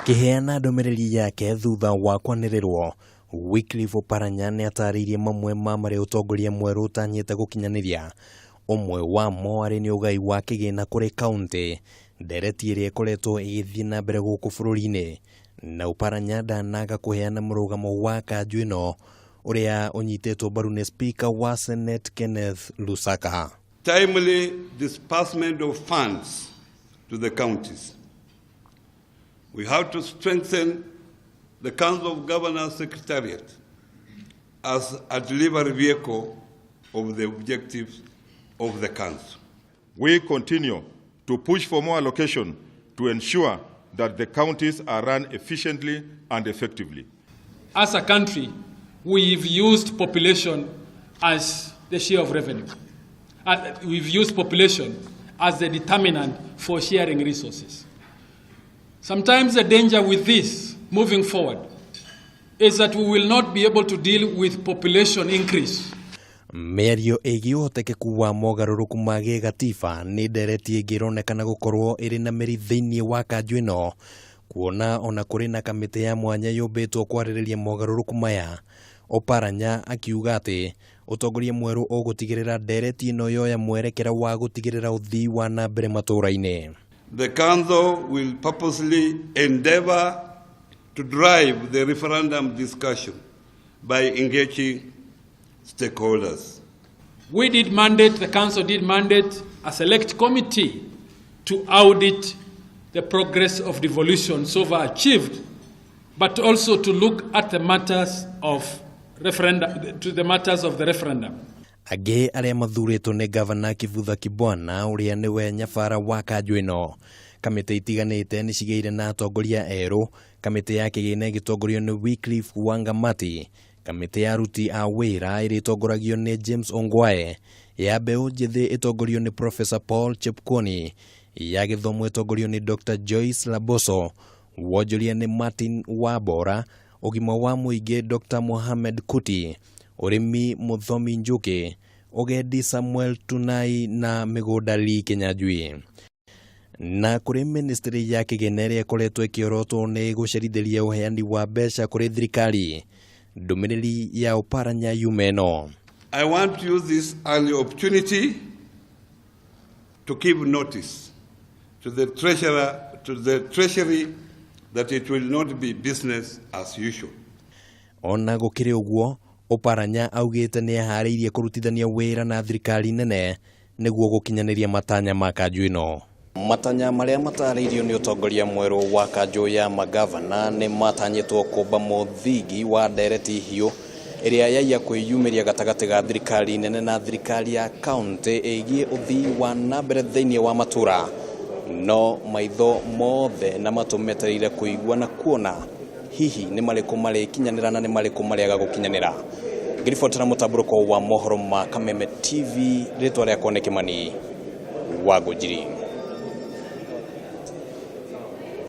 Akĩheana ndũmĩrĩri yake thutha wa kwanĩrĩrwo, Wycliffe Oparanya nĩ atarĩirie mamwe ma marĩa ũtongoria mwerũ ũtanyĩte gũkinyanĩria. Ũmwe wamo arĩ nĩ ũgai wa kĩgĩna kũrĩ kaũntĩ, ndereti ĩrĩa ĩkoretwo ĩgĩthiĩ na mbere gũkũ bũrũri-inĩ. Na Oparanya ndanaga kũheana mũrũgamo wa kanjũ ĩno ũrĩa ũnyitĩtwo mbaru nĩ Speaker wa Senate Kenneth Lusaka. Timely disbursement of funds to the counties. We have to strengthen the Council of Governors Secretariat as a delivery vehicle of the objectives of the Council. We continue to push for more allocation to ensure that the counties are run efficiently and effectively. As a country, we've used population as the share of revenue. We've used population as the determinant for sharing resources. Sometimes the danger with this moving forward is that we will not be able to deal with population increase. Mĩario ĩgiĩ ũhotekeku wa mogarũrũku ma gĩgatiba nĩ ndereti ĩngĩ ĩronekana gũkorwo ĩrĩ na mĩri thĩinĩ wa kanjũ ĩno, kuona ona kũrĩ na kamĩtĩ ya mwanya yũmbĩtwo kwarĩrĩria mogarũrũku maya. Oparanya akiuga atĩ ũtongoria mwerũ ũgũtigĩrĩra ndereti ĩno yoya mwerekera wa gũtigĩrĩra ũthii wa na mbere matũũra-inĩ. The Council will purposely endeavor to drive the referendum discussion by engaging stakeholders. We did mandate, the Council did mandate a select committee to audit the progress of devolution so far achieved, but also to look at the matters of referendum, to the matters of the referendum. Angĩ arĩa mathurĩtwo nĩ Gavana Kivutha Kibwana ũrĩa nĩwe nyabara wa kanjũ ĩno. Kamĩtĩ itiganĩte nĩ cigĩire na atongoria erũ, kamĩtĩ ya kĩgĩna ĩgĩtongorio nĩ Wycliffe Wangamati, kamĩtĩ ya aruti a wĩra ĩrĩa ĩtongoragio nĩ James Ongwae, ya mbeũ njĩthĩ ĩtongorio nĩ Professor Paul Chepkwony, ya gĩthomo ĩtongorio nĩ Dr Joyce Laboso, wonjoria nĩ Martin Wambora, ũgima wa mũingĩ Dr Mohamed Kuti, ũrĩmi Mũthomi Njuki, ũgendi Samuel Tunai na mĩgũnda Lee Kinyanjui. Na kũrĩ ministry ya kĩgĩna ĩrĩa ĩkoretwo ĩkĩorotwo nĩ gũcerithĩria ũheani wa mbeca kũrĩ thirikari, ndũmĩrĩri ya Oparanya yuma ĩno. I want to use this early opportunity to give notice to the treasurer, to the Treasury, that it will not be business as usual. Ona gũkĩrĩ ũguo, Oparanya augĩte nĩ eharĩirie kũrutithania wĩra na thirikari nene nĩguo gũkinyanĩria matanya ma kanjũ ĩno. Matanya marĩa matarĩirio nĩ ũtongoria mwerũ wa kanjũ ya magavana nĩ matanyĩtwo kũmba mũthingi wa ndereti hiũ ĩrĩa yaiya kwĩyumĩria gatagatĩ ga thirikari nene na thirikari ya kaũntĩ ĩgiĩ ũthii wa na mbere thĩinĩ wa matũra. No maitho mothe na matũ metereire kũigua na kuona hihi nĩ marĩkũ marĩkinyanĩra na nĩ marĩkũ marĩaga gũkinyanĩra. Ngĩribotera mũtambũrũko wa mohoro ma Kameme TV, rĩtwa rĩakwa nĩ Kĩmani wa Ngũnjiri.